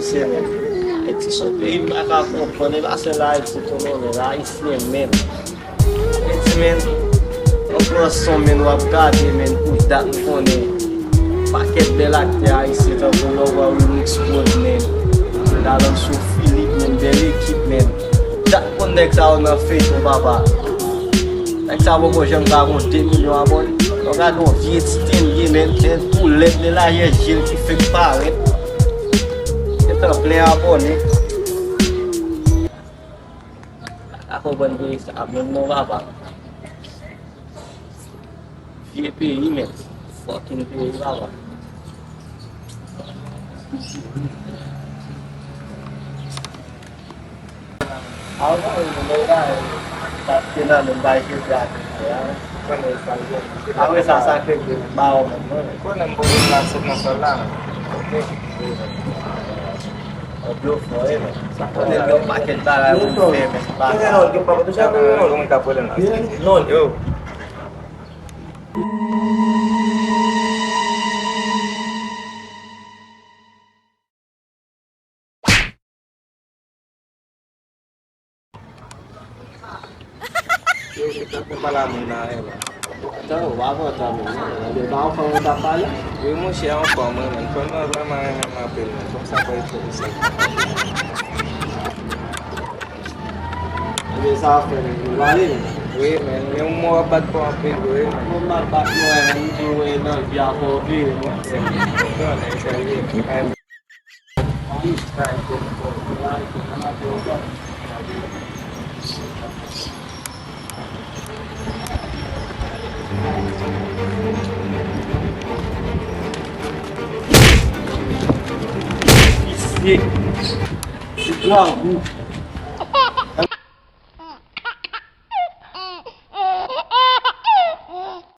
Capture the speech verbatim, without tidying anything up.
Ayiti se yon peyi m pa ka konprann, e pa sèl Ayiti tou non, men Ayisyen menm. Ayiti, men, w ap pran son, men, w ap gade, men, pou dat m konnen pakèt bèl aktè ayisyen tankou Lova Remix Prod, men, Dalanso Philippe, men, bèl ekip, men. Dat m konn nèg sa yo nan feyton, papa. Nèg sa poko janm ka gon de milyon abòne. Ou gade yon vye ti tennye, men, men tou lèd, men lajè je l ki fèk parèt. Gentan plen abòne. Pa ka konprann peyi sa menm non, papa. Vye peyi, men. Fucking peyi, papa. Apre sa, sa ke ba ou menm, non? Konnen m poko pase nan sal la, men. Ok. Yo fò, e, men. Sa konnen gen yon pakèt bagay pou fè, men se pa sa. Gen moun k ap rele m la. Yo. Yo, se tankou pale a moun nan, e, men. Tan, w ap antann, men. Ebyen, pa yon fanm ou t ap pale? Wi, monchè, yon fanm, wi, men. Fanm nan vrèman renmen m anpil, men. Fanm sa pa ekspòte sa. Ebyen, sa w ap fè, men? Ou pale, men? Wi, men. Men yon mò w ap bat kò anpil, wi, men. Mò m ap bat kò, men. M di w, e, nan vi a fò w vire, monchè. Ou konnen, sa ye. Visye. Se grangou.